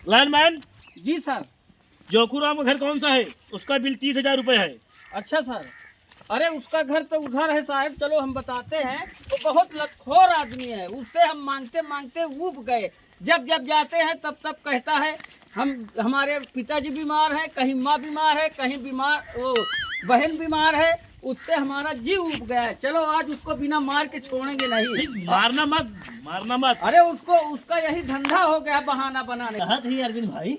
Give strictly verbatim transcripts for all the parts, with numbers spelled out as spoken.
लाइनमैन। जी सर। जोखू राम का घर कौन सा है? उसका बिल तीस हजार रुपये है। अच्छा सर। अरे, उसका घर तो उधर है साहब, चलो हम बताते हैं। वो बहुत लतखोर आदमी है, उससे हम मांगते मांगते ऊब गए। जब जब जाते हैं तब तब कहता है, हम, हमारे पिताजी बीमार हैं, कहीं माँ बीमार है, कहीं बीमार, वो बहन बीमार है, उससे हमारा जी उब गया है। चलो, आज उसको बिना मार के छोड़ेंगे नहीं। नहीं, मारना मत, मारना मत। अरे, उसको, उसका यही धंधा हो गया बहाना बनाने का। कहत ही अरविंद भाई,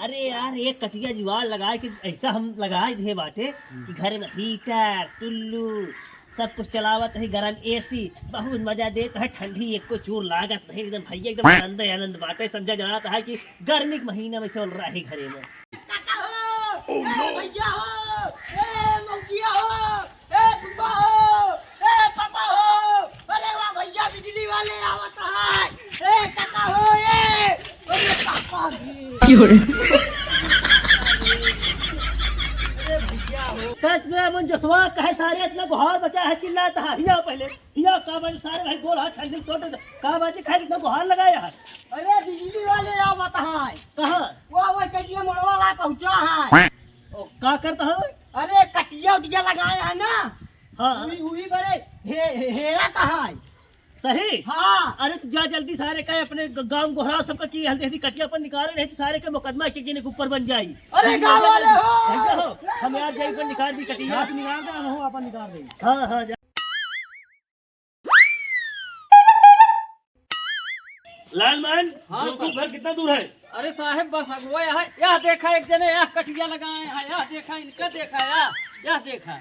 अरे यार, एक कटिया जुगाड़ लगाए कि ऐसा हम लगाए दिए बाटे कि घर में हीटर, टुल्लू, सब कुछ चलावत ही, गरम एसी, बहुत मजा देत है, ठंडी एको चूर लागत नहीं, एकदम भैया एकदम आनंद ही आनंद बाटे, समझा जात है कि गर्मी के महीना में चल रहा है घरे में। काका हो, ए भैया हो, ए मौसिया हो, ए फूफा हो, ए पापा हो, अरे वाह भैया, बिजली वाले आवत है। ए काका हो, ए, अरे काका भी। क्यों रे? अरे भैया हो। सच में मन जसवा कहे सारे इतना गोहार बचा है, चिल्लाता है। हिया पहले, हिया का बात सारे भाई गोल हाथ ठंडी तोड़ दे। का बात है, खाए इतना गोहार लगाया है? अरे बिजली वाले आवत है। कहाँ? वो, वो कटिया मोड़वा ला पहुँचा है। ओ, का करता है? अरे कटिया उटिया लगाए है ना। हाँ। उही, उही बरे हे, हे, हेरा कहाँ है? सही? हाँ। अरे तो जा जल्दी सारे का अपने ग-, गाँव गोहराव सबका की हल्दी हल्दी कटिया पर निकाले, नहीं तो सारे के मुकदमा के गिने के ऊपर बन जाई। अरे गाँव वाले हो। भैया हो, हम यार जाई पर निकाल दी कटिया। आप निकाल दे, हम हो अपन निकाल दे। हाँ, हाँ, जा। लालमैन, हाँ, जोखू सर। घर कितना दूर है? अरे साहेब, बस अगुआ यहाँ, यहाँ देखा एक जने, यहाँ कटिया लगाए हैं, यहाँ देखा, इनका देखा, यहाँ, यहाँ देखा।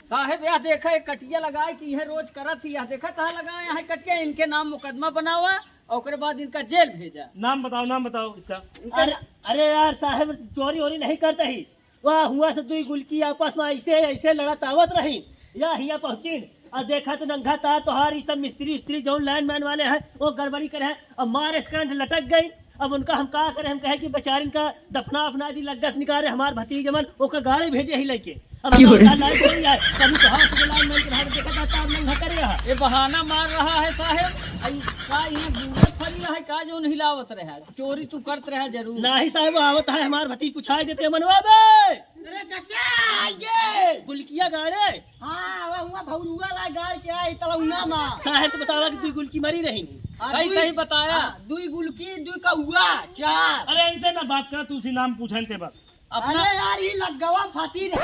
साहेब, यहाँ देखा, एक कटिया लगाए कि यह रोज करत ही, यहाँ देखा कहाँ लगाए, यहाँ कटिया, इनके नाम मुकदमा बनावा और ओकरे बाद इनका जेल भेजा। नाम बताओ, नाम बताओ इसका। इनका अरे, ना- अरे यार साहेब, चोरी वोरी नहीं करते ही। वाह, हुआ से दुई गुलकी आपस में ऐसे, ऐसे लड़त आवत रही। या हिया पहुँचिन, आ देखा तो नंगा तार तोहार ई सब मिस्त्री उस्त्री जौन लाइनमैन वाले हैं, वो गड़बड़ी करे हैं। अब मारे से करंट लटक गई। अब उनका हम का करें, हम कहे कि बेचारिन का दफना अफना दी, लग्गस निकाले हमार भतीजे मन, ओका गाड़ी भेजे ही लेके। अब क्यों रे? हमार लाइट नहीं है, कभी तोहार से लाइनमैन के हाथ देखा था, तार नंगा करे है। ये बहाना मार रहा है साहेब, आई का ये बूढ़े फरी है का जौन हिलावत रहे, चोरी तू करत रहे जरूर। नाही साहेब, आवत है हमार भतीज, पुछाई देते मनवा बे। अरे चाचा, आइए। गुलकिया गाड़े। हाँ, वो हुआ भौरुआ ला गाड़ के आई तलौना मा। साहेब तो बतावा कि दुई गुलकी मरी रही। हाँ, सही, दुई, सही बताया। हाँ, दुई गुलकी, दुई कौआ, चार। अरे इनसे ना बात कर, तू सी नाम पूछन के बस। अपना अरे यार, ये लग्गवा फंसी रे।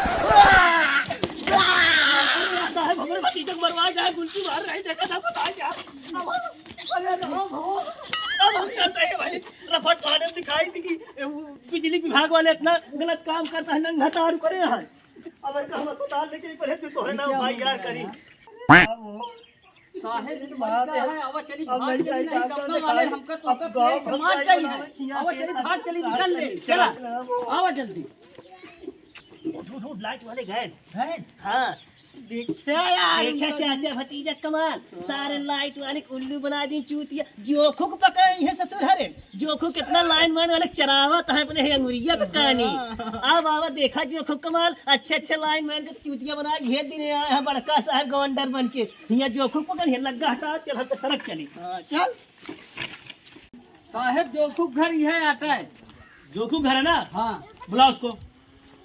साहेब, हमरे भतीजे के मरवा जाए, गुलकी मार रही, देखा था, बता जा। अरे राम हो, अब हम चलते हैं भाई, रफट थाने दिखाई थी कि ए, वो बिजली विभाग वाले इतना गलत काम करता है, नंगा तार करे हैं। अब इनका हम अस्पताल लेके ही पड़े, तोहरे नाम भाई यार करी। साहेब, ये बात क्या है? आवा चली, अब भाग नहीं चली, नहीं, चाहिए, कब अब वाले नहीं हमका तो अब सब गाँव देख के भर मार जाएगा, जाई है। नहीं किया आवा चली, भाग चली, निकल ले, चला। चला। आवा जल्दी। उठ, उठ, उठ, लाइट वाले गए। गए? हाँ। देखा यार, देखा इनका चाचा भतीजा कमाल, सारे लाइट वाले के उल्लू बना दी चूतिया, जोखू के पकाई है ससुर हरे, जोखू कितना लाइनमैन वाले चरावत है अपने है अंगुरिया पे कानी। हाँ। अब आवा देखा जोखू कमाल, अच्छे अच्छे लाइनमैन के चूतिया बना के भेज देने आए हैं बड़का साहेब गवर्नर बन के, हिया जोखू पकड़ है लग्गा हटा, चल हम तो सड़क चली। हाँ, चल। साहेब, जोखू घर ही है, आता है। जोखू घर है ना? हाँ। बुला उसको,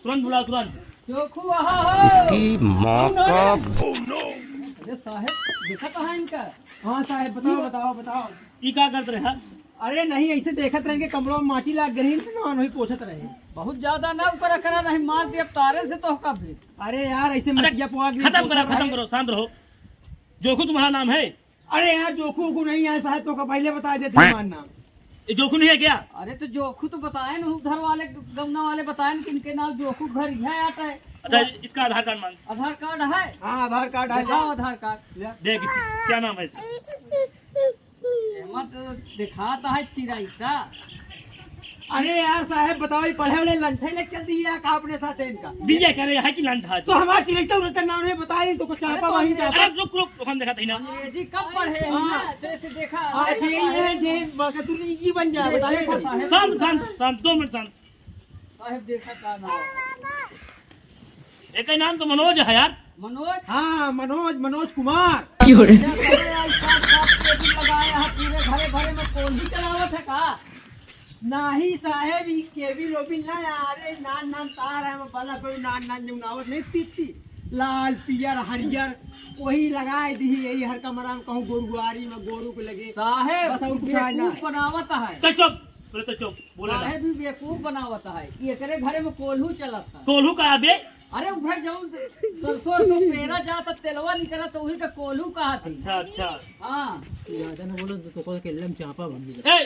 तुरंत बुला, तुरंत। जोखू, आहा हो। इसकी माँ का। अरे साहेब, देखा कहाँ इनका? हाँ साहेब, बताओ, बताओ, बताओ। ई का करत रहे हैं? अरे नहीं, ऐसे देखत रहेंगे, कमरों में माटी लाग गई, तो ना वही पोछत रहे। बहुत ज्यादा ना ऊपर करा, नहीं मार दिया तारे से तो का फिर। अरे यार, ऐसे अरे, मटिया पुआ गई, खत्म करो, खत्म करो, शांत रहो। जोखू तुम्हारा नाम है? अरे यार, जोखू उखू नहीं है साहब, तो का पहले बता देते हैं, मानना। ये जोखू नहीं है क्या? अरे तो जोखू तो बताए ना, उधर वाले गमना वाले बताए ना कि इनके नाम जोखू घर ही है, आता है। अच्छा, इसका आधार कार्ड मांग। आधार कार्ड है? हाँ, आधार कार्ड है, दिखाओ ला। आधार कार्ड। ले। देख, क्या नाम है इसका? एमा तो दिखाता है चिराई का। अरे यार साहब, बताओ, ये पढ़े वाले लंठे लेके चल दी या का अपने साथ है इनका? बिल्ले करे है कि लंठा? तो हमारे चिरैता उरैता नाम नहीं बताए, तो कुछ अरे चापा तो वहीं अंग्रेजी चापा। अरे रुक, रुक, हम दिखाते हैं ना। अंग्रेजी कब पढ़े हैं हाँ। ना? जैसे देखा, हाँ, देखा ये, पढ़े ये, हैं। ये, मगर तू ये बन जा, ये बताइए देखा नहीं। साहब। शांत, शांत, शांत, दो मिनट शांत। साहब देखा का नाम है? एक ही नाम तो मनोज है यार। मनोज? हाँ, मनोज, मनोज कुमार। क्यों रे? क्या करे यार, साफ, साफ टेबल लगाए हैं, पूरे घरे, घरे में कौन ही चलावत है का? नाही साहेब, ई केबिल ओबिल ना, अरे नान नान तार है, बल्ब कोई नान नान जौन आवत नहीं, तीती लाल, पियर, हरियर, वही लगाए दी, यही हर कमरा में कहूँ गोरुआरी में गोरू के लगे। साहेब, बस और कुछ ना। बेवकूफ बनावत है। तो चुप, बोले तो चुप, बोले ना। साहेब, ई बेवकूफ बनावत है, ई एकरे घरे में कोल्हू चलत है। कोल्हू का बे? अरे, उधर जौन सरसों, सरसों पेरा जात, तेलवा निकलत, तो वही का कोल्हू कहा थी। अच्छा, अच्छा। हाँ। ज्यादा ना बोलो, तो कोई के लम चापा बन गया। ए,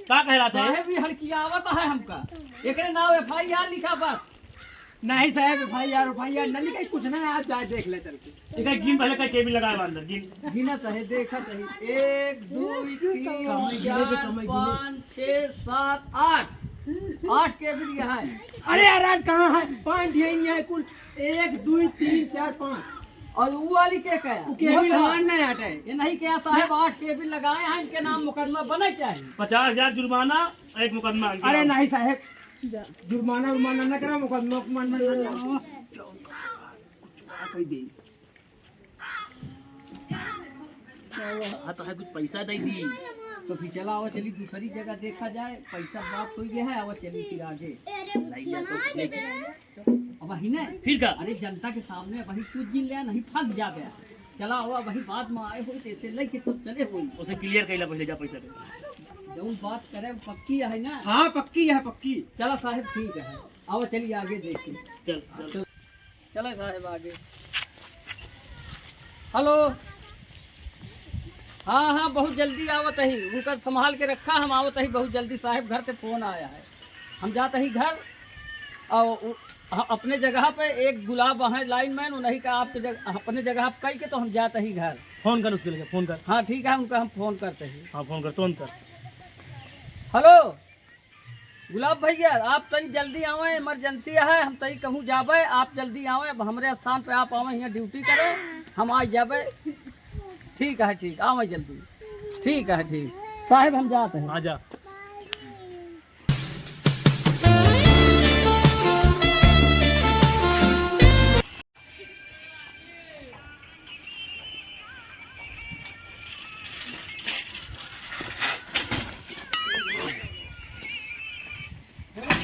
का कह रहा था? साहेब, ई हड़कियावत है हमका। एकरे नाव एफ आई आर लिखा बस। नहीं साहेब, F I R, F I R न लिखा, कुछ ना, आप जाए देख ले चल के। एक गिन पहले, कई केबिल लगाए बा अंदर, गिन। गिनत है, देखत है। एक, दो, तीन, कमाई गिने, चार, कमाई गिने। पाँच, छः, सात, आठ। आठ केबिल यहाँ है। अरे यार, आठ कहाँ है? पाँच यहीं है कुल। एक, दो, तीन, चार, पाँच। और वो वाली के क्या है? वो केबिल वो हमार नहीं आटा है। ये नहीं क्या साहेब, आठ केबिल लगाए हैं, इनके नाम मुकदमा बने चाहिए। पचास हजार जुर्माना, एक मुकदमा। अरे नहीं साहेब, जुर्माना उर्माना ना करा, मुकदमा उकदमा ना करा। क्या कह दे? हाँ, तो है, कुछ पैसा दे दी। तो फिर चला, आवा चली, दूसरी जगह देखा जाए, पैसा बात हो गया है, आवा चली फिर आगे। नहीं, या तो ठीक है। अब वही ना। फिर का? अरे, जनता के सामने वही कुछ गिन ले, नहीं फंस जा गया। चला, आवा, वही बात में आए हो, तो ऐसे लेके तो चले हो। उसे क्लियर कैला पहले, जा पैसा दे। जौन बात करे, पक्की है ना? हाँ, पक्की है, पक्की। चला साहेब, ठीक है, आवा चली आगे देखी। चल, चल। चल। चलो साहेब आगे। हेलो। हाँ, हाँ, बहुत जल्दी आवत ही, उनका संभाल के रखा, हम आवत ही बहुत जल्दी। साहेब घर से फोन आया है, हम जात ही घर। और उ-, ह-, अपने जगह पे एक गुलाब है लाइनमैन, उन्हीं का आपके जग-, अपने जगह पे कई के, तो हम जात ही घर। फोन कर उसके लिए, फोन कर। हाँ, ठीक है, उनका हम फोन करते हैं। हाँ, फोन कर, तुरंत कर। हेलो। गुलाब भैया, आप तनी जल्दी आवे, इमरजेंसी है, हम तनी कहूँ जाबे, आप जल्दी आवे, अब हमरे स्थान पे आप आवे, यहाँ ड्यूटी करे, हम आ जाबे। ठीक है, ठीक, आवे जल्दी। ठीक है, ठीक। साहेब, हम जात हैं। आ जा।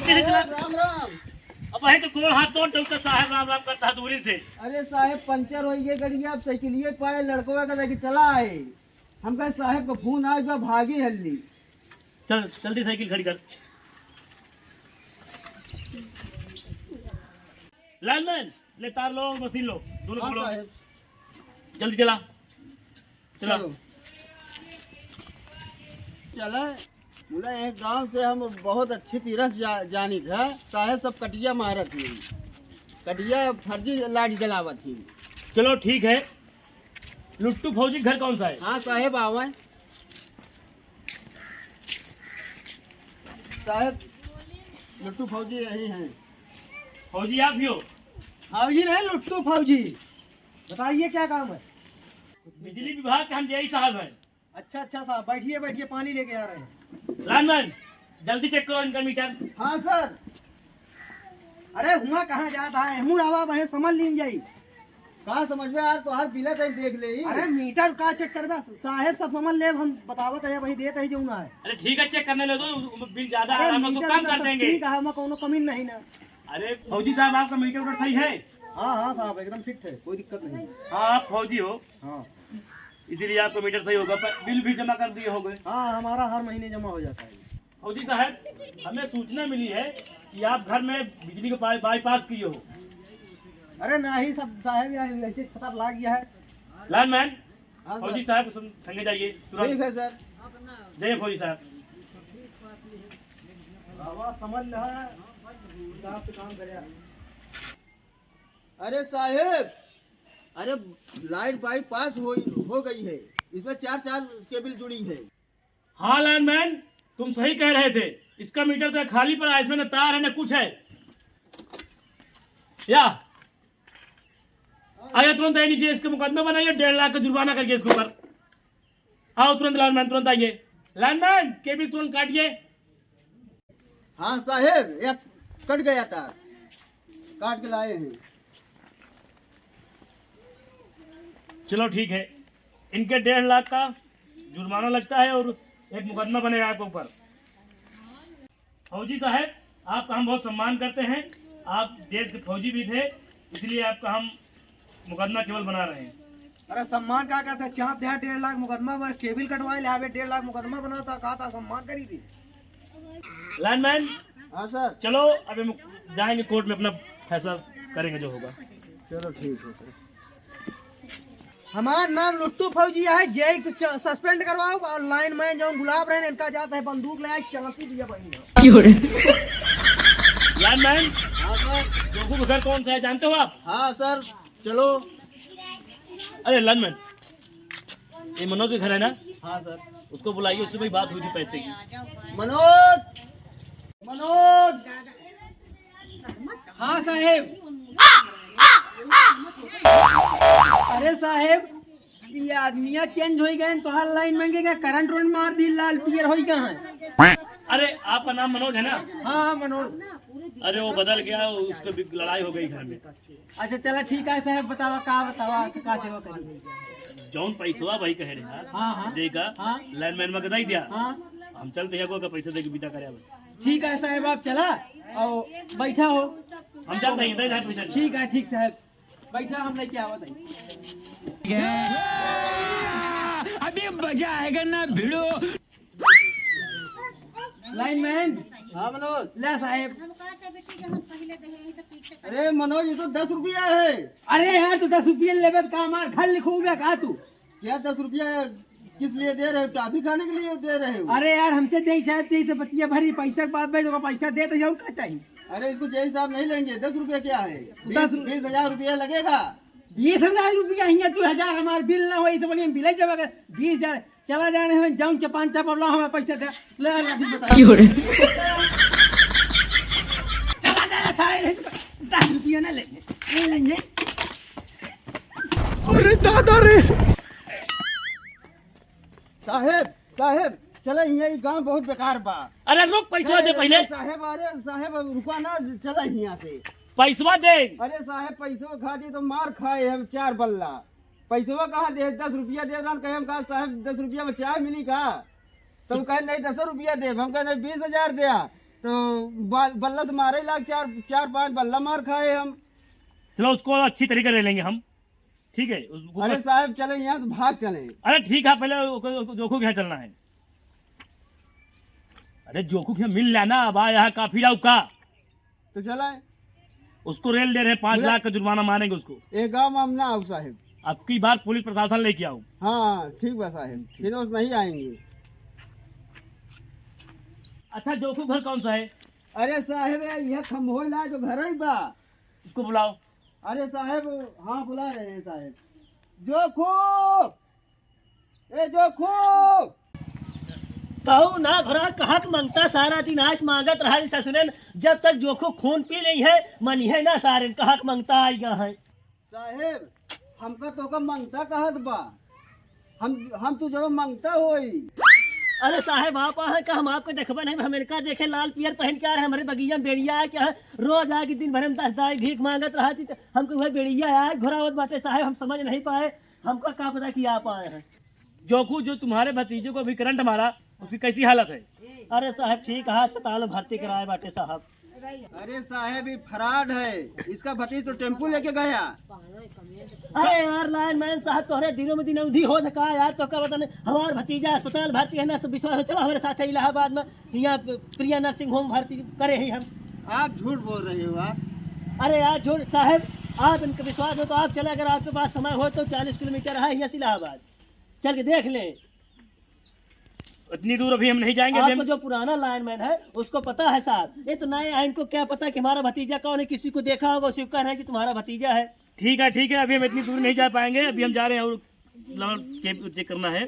राम राम। अब वही तो गोड़ हाथ धो, डॉक्टर साहब राम राम करता है दूरी से। अरे साहेब, पंचर होइ गए गड़िया, अब साइकिलिए पाए लड़कवा का लेके चला आए। हम कहे साहेब का फोन आए बा, भागी हल्ली। चल जल्दी साइकिल खड़ी कर। लाइनमैन, ले तार लो, मशीन लो, दोनों हाँ, खोलो। साहेब। जल्दी चला। चला। चलो। चला, बोला, एक गांव से हम बहुत अच्छी तरह से जा-, जानित है। साहेब सब कटिया मारत ही, कटिया फर्जी लाठी चलावत ही। चलो, ठीक है। लुट्टू फौजी घर कौन सा है? हाँ साहेब, आवे। साहेब, लुट्टू फौजी यही हैं। फौजी आप ही हो? फौजी नहीं, लुट्टू फौजी। बताइए, क्या काम है? बिजली विभाग के हम जेई साहब हैं। अच्छा, अच्छा साहब, बैठिए, बैठिए, पानी लेके आ रहे हैं। लाइनमैन, जल्दी चेक करो इनका मीटर। हाँ सर। अरे, हुआ कहाँ जात है? मुड़ आवा, वहीं समझ लीन जाई। कहाँ समझ में यार, तोहार बिला तई देख ले। अरे, मीटर का चेक करबे? साहेब सब समझ ले, हम बतावत है, वही देत है जौन है। अरे, ठीक है, चेक करने ले दो, बिल ज्यादा अरे, आ रहा है, हम उसको मीटर कम का कर सब देंगे। ठीक है, हमें कोनो कमी नहीं ना। अरे, फौजी साहब, आपका मीटर उटर सही है? हाँ, हाँ साहब, एकदम फिट है, कोई दिक्कत नहीं। हाँ, आप फौजी हो। हाँ। इसीलिए आपका मीटर सही होगा, पर बिल भी जमा कर दिए होंगे। हाँ, हमारा हर महीने जमा हो जाता है। फौजी साहब, हमें सूचना मिली है कि आप घर में बिजली का पाइ-, बाईपास किए हो। अरे नहीं सब साहेब, यहाँ ऐसे छतर लाग गया है। लाइनमैन, हाँ, सर। फौजी साहब के संग-, संगे जाइए तुरंत। ठीक है, सर। जाइए फौजी साहब। आवाज समझ ले है, हिसाब से काम करे। अरे साहेब, अरे लाइट बाईपास हो, हो गई है, इसमें चार, चार केबल जुड़ी है। हाँ लाइनमैन, तुम सही कह रहे थे, इसका मीटर तो खाली पड़ा है, इसमें न तार है न कुछ है। या, आइए तुरंत, आइए नीचे, इसके मुकदमा बनाइए, डेढ़ लाख का जुर्माना करिए इसके ऊपर। आओ तुरंत लाइनमैन, तुरंत आइए। लाइनमैन, केबल तुरंत काटिए। हाँ साहेब, एक कट गया तार, काट के लाए हैं। चलो ठीक है, इनके डेढ़ लाख का जुर्माना लगता है और एक मुकदमा बनेगा आपके ऊपर। फौजी साहब, आपका हम बहुत सम्मान करते हैं, आप देश के फौजी भी थे, इसलिए आपका हम मुकदमा केवल बना रहे हैं। अरे सम्मान का करता है, चाप दिया डेढ़ लाख मुकदमा, बस केबिल कटवा ले, अबे डेढ़ लाख मुकदमा बनाता, कहा था सम्मान करी थी। लाइनमैन, हाँ सर। चलो, अभी हम जाएंगे कोर्ट में, अपना फैसला करेंगे जो होगा। चलो ठीक है सर। हमार नाम लुट्टू फौजी है, जेई के च-, सस्पेंड करवाओ और लाइनमैन जौन गुलाब रहे, इनका जाता है बंदूक ले आए, चांटी दिया बहिन है। क्यों रे? लाइनमैन, हाँ सर। जोखू का घर कौन सा है, जानते हो आप? हाँ सर, चलो। अरे लाइनमैन, ये मनोज का घर है ना? हाँ सर। उसको बुलाइए, उससे भाई बात हुई थी पैसे की। मनोज, मनोज। हाँ साहेब। अरे साहेब, ये आदमिया चेंज होइ गए, तोहार लाइनमैन के का करंट उरंट मार दी, लाल पियर होइ गए हैं। अरे आपका नाम मनोज है ना? हाँ, हाँ, मनोज। अरे वो बदल गया, उसको भी लड़ाई हो गई घर में। अच्छा चला ठीक है साहेब, बतावा का बतावा, से का सेवा करी? जौन पैसवा भाई कहे रहे यार, हाँ, हाँ। देगा, हाँ। लाइनमैन में के दे दिया। हाँ। हम चलते हैं, को का पैसा दे के विदा करे अब। ठीक है साहेब, आप चला और बैठा हो। हम चलते हैं, दे दे पैसा। ठीक है, ठीक साहेब, बैठा, हम लेके आवत है। अभी मजा आएगा ना भिड़ो। लाइनमैन। हाँ मनोज। ला साहेब। हम कहा था बेटी कि हम पहले दे, यही तो पीछे। अरे मनोज, ये तो दस रुपया है। अरे यार, तो दस रुपया लेबे तो का हमार घर लिखोगे का तू? क्या दस रुपया किस लिए दे रहे हो? टॉफी खाने के लिए दे रहे हो? अरे यार, हमसे दे साहेब, दे तो बतिया भरी, पैसा के बात भाई, तो पैसा दे तो जाऊँ, का चाहिए? अरे इसको जेई साहब नहीं लेंगे, दस रुपया क्या है? तो दस बीस, बीस हजार रुपया लगेगा। बीस हजार रुपया हियाँ, दो हजार हमार बिल ना होई, तो बढ़िया बिल जमा कर, बीस हजार चला जाने हमें जाऊं चपान चाप, अब ला हमें पैसा दे। ले, ले, अभी बता। क्यों रे? चला जाना सारे, दस रुपया ना लेंगे, ले लेंगे। अरे दादा रे। साहेब, साहेब, चला हियाँ, ई गांव बहुत बेकार बा। अरे रुक, पैसा दे अरे, पहले। साहेब, अरे साहेब, रुका ना, चला हियाँ से। पैसवा दे। अरे साहेब, पैसवा खा दी तो मार खाए हम चार बल्ला। पैसवा कहाँ दे? दस रुपया दे रहा, कहे हम कहा, "साहेब, दस रुपया में चाय मिली का?" तो वो कहे, "नहीं, दस रुपया दे।" हम कहे, "नहीं, बीस हजार दे।" तो बा-, बल्ला से मारे लाग चार, चार पांच बल्ला मार खाए हम। चलो, उसको अच्छी तरीके ले लेंगे हम, ठीक है? उसको अरे साहेब, चले यहाँ से भाग चले। अरे ठीक है, पहले ओको, ओको, जोखू के यहाँ चलना है। अरे जोखू के यहाँ मिल लेना, अब आ यहाँ काफी लाऊ का। तो चला है। उसको रेल दे रहे हैं, पाँच लाख का जुर्माना मारेंगे उसको। ए गाँव में हम ना आऊ साहेब। अब की बार पुलिस प्रशासन लेके आओ। हाँ, ठीक बा साहेब, फिर उस नहीं आएंगे। अच्छा, जोखू घर कौन सा है? अरे साहेब, यह खम्भोई ना जो घर ही बा। उसको बुलाओ। अरे साहेब, हाँ, बुला रहे हैं साहेब। जोखू, ए जोखू! कहू ना घोरा, कहाँ के मंगता सारा दिन आज मांगत रहा ससुरन, जब तक जोखू खून पी नहीं है, मनी है ना सारे, कहाँ के मंगता आई गया है। साहेब, हमका तो का मंगता कहत बा, हम, हम तू जो मंगता होई। अरे साहेब, आप आ हैं का? हम आपको देखबे नहीं, हम इनका देखे लाल पियर पहन के आ रहे, हमारे बगिया में बेड़िया आके है, रोज आके दिन भर में दस दाई भीख मांगत रहा थी, तो हमको वह बेड़िया आए घोरावत बाटे साहेब, हम समझ नहीं पाए। हमको का पता कि आप आए हैं। जोखू, जो तुम्हारे भतीजे को अभी करंट मारा, उसकी कैसी हालत है? अरे साहब, ठीक है, अस्पताल में भर्ती कराए बाटे साहब। अरे साहब, ये फराड है, इसका भतीज तो टेम्पू लेके गया। अरे यार लाइनमैन साहब, तोहरे दिनों में दिन अवधि हो सका यार, तो का बताने, हमार भतीजा अस्पताल भर्ती है ना, सब विश्वास हो, चला हमारे साथ है इलाहाबाद में, यहाँ प्रिया नर्सिंग होम भर्ती करे ही हम। आप झूठ बोल रहे हो आप। अरे यार झूठ साहब, आप इनका विश्वास हो तो आप चले, अगर आपके पास समय हो तो चालीस किलोमीटर है यहाँ से इलाहाबाद, चल के देख ले। इतनी दूर अभी हम नहीं जाएंगे, अभी आपको हम जो पुराना लाइनमैन है उसको पता है साहब, ये तो नए हैं, इनको क्या पता कि हमारा भतीजा कौन है, किसी को देखा होगा उसी को कह रहे हैं कि तुम्हारा भतीजा है। ठीक है, ठीक है, अभी हम इतनी दूर नहीं जा पाएंगे, अभी हम जा रहे हैं और लवर के चेक करना है।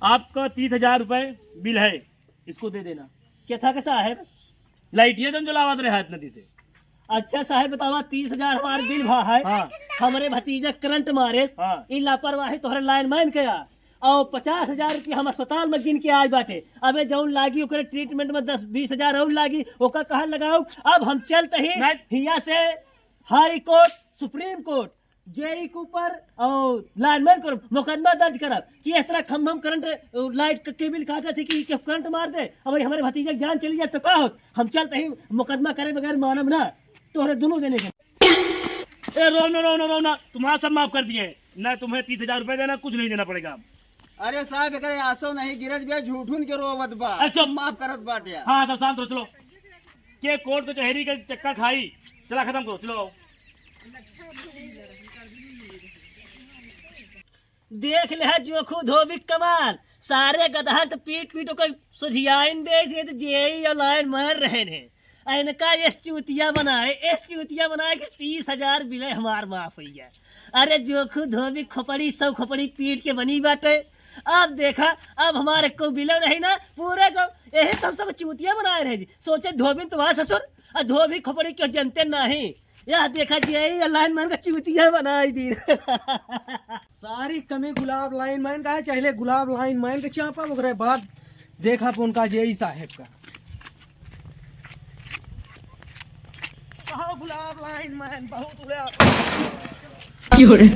आपका तीस हजार रुपये बिल है, इसको दे देना। क्या था कि साहब? लाइटिया जन जलावत रहे हाथ नदी से। अच्छा साहब बतावा, तीस हजार हमार बिल भा है, हाँ। हमरे भतीजा करंट मारे, हाँ। ई लापरवाही तोहरे लाइनमैन के आ, और पचास हजार रुपया हम अस्पताल में गिन के आए बाटे। अबे जौन लागी ओकरे ट्रीटमेंट में दस बीस हजार और लागी, ओका कहाँ लगाओ? अब हम चलते ही नहीं। हियाँ से हाई कोर्ट, सुप्रीम कोर्ट, जेई के ऊपर और लाइनमैन के ऊपर मुकदमा दर्ज करब कि इस तरह खम्भम करंट, लाइट के केबल काटत है कि, कि करंट मार दे, अब हमरे भतीजे के जान चली जाए तो का होत? हम चलते ही मुकदमा करे बगैर मानब ना, तोहरे दोनों जने के। ए, रो ना, रो ना, रो ना, तुम्हारा सब माफ कर दिए, ना तुम्हें तीस हजार रुपए देना, कुछ नहीं देना पड़ेगा। अरे साहब, एकरे आंसू नहीं गिरत बे, झूठुन के रोवत बा। अच्छा। माफ करत बाटे। हाँ, सब शांत रहो, चलो। के कोर्ट कचहरी के चक्कर खाई, चला खत्म करो, चलो। देख ले है जोखू धोबी क कमाल, सारे गदहा त पीट पीट ओकर सोझियाइन दे दिए, त जेई और लाइनमैन रहेन है। आ इनका एस चूतिया बनाए, एस चूतिया बनाए कि तीस हजार बिले हमार माफ होइया। अरे जोखू धोबी खोपड़ी, सौ खोपड़ी पीट के बनी बाटे। अब देखा, अब हमारे को बिलो नहीं ना, पूरे को यही तो हम सब चूतिया बनाए रहे जी। सोचे धोबी तुम्हारा ससुर, और धोबी खोपड़ी क्यों जनते नहीं। यह देखा जेई लाइनमैन का चूतिया बनाई दी। सारी कमी गुलाब लाइनमैन का है, चाहे गुलाब लाइनमैन के चापा, ओकरे बाद देखा उनका जेई साहेब का। कहाँ गुलाब लाइनमैन, बहुत उड़ा। क्यों रे?